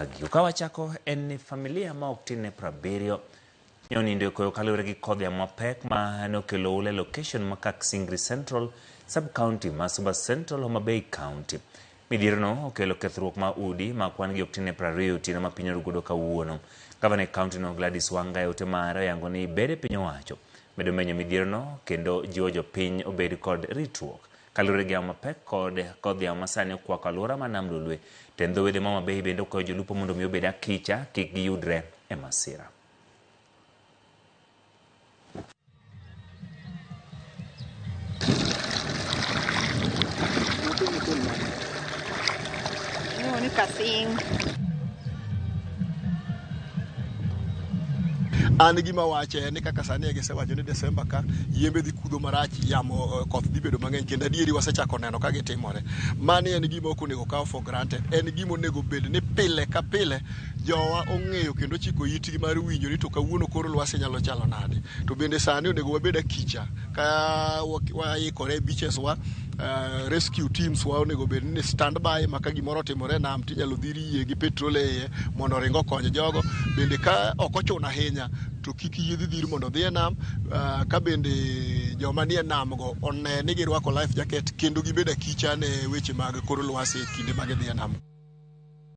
Gigo ka wachako en ni familia ma ok tin ne 70 ne onindo e koyo kaluwore gi kodh yamo mapek ma nokelo oula e location ma Kaksingri Central, sub-county ma Suba Central, Homa Bay County. Midhierono okelo kethruok ma udi ma kwan gi ok tin ne 20 otieno ma piny orugodo kawuono. Gavana e county no Gladys Wanga e ote mare oyango ni bede piny owacho medo menyo midhierono kendo jiwo jopiny obed kod ritruok. Kaluwore gi yamo mapek kod kodh yamo masani okwako alwora ma Nam Lolwe, tend dho wedhe ma Homa Bay bende okwayo jolupo mondo mi obed akicha kik giyudre e masira. Iluongo ni kasing. An gima wache en ni kaka sani gisewacho ni Desemba ka yembe dhi kudho marach, yamo eh, koth dhi bedo mang'eny kendo adieri wasechako neno ka gitimore. Mani en gima ok onego kaw for granted. En gima onego bed ni pile ka pile jowa ong'eyo kendo chiko itgi mar winjo ni to kawuono kor lwasi nyalo chalo nade. To bende sani onego wabed akicha ka waikore e beaches wa rescue teams wa onego bed ni stand by ma ka gimoro otimore e nam tinyalo dhir yie gi petrol e iye mondo oring okony jogo. Bende ka ok ochuno ahinya to kik yiedhi dhir mondo odhi e nam. Ka bende joma nie nam go one ni girwako life jacket kendo gibed akicha ne weche mag kor lwasi e kinde ma gidhi e nam.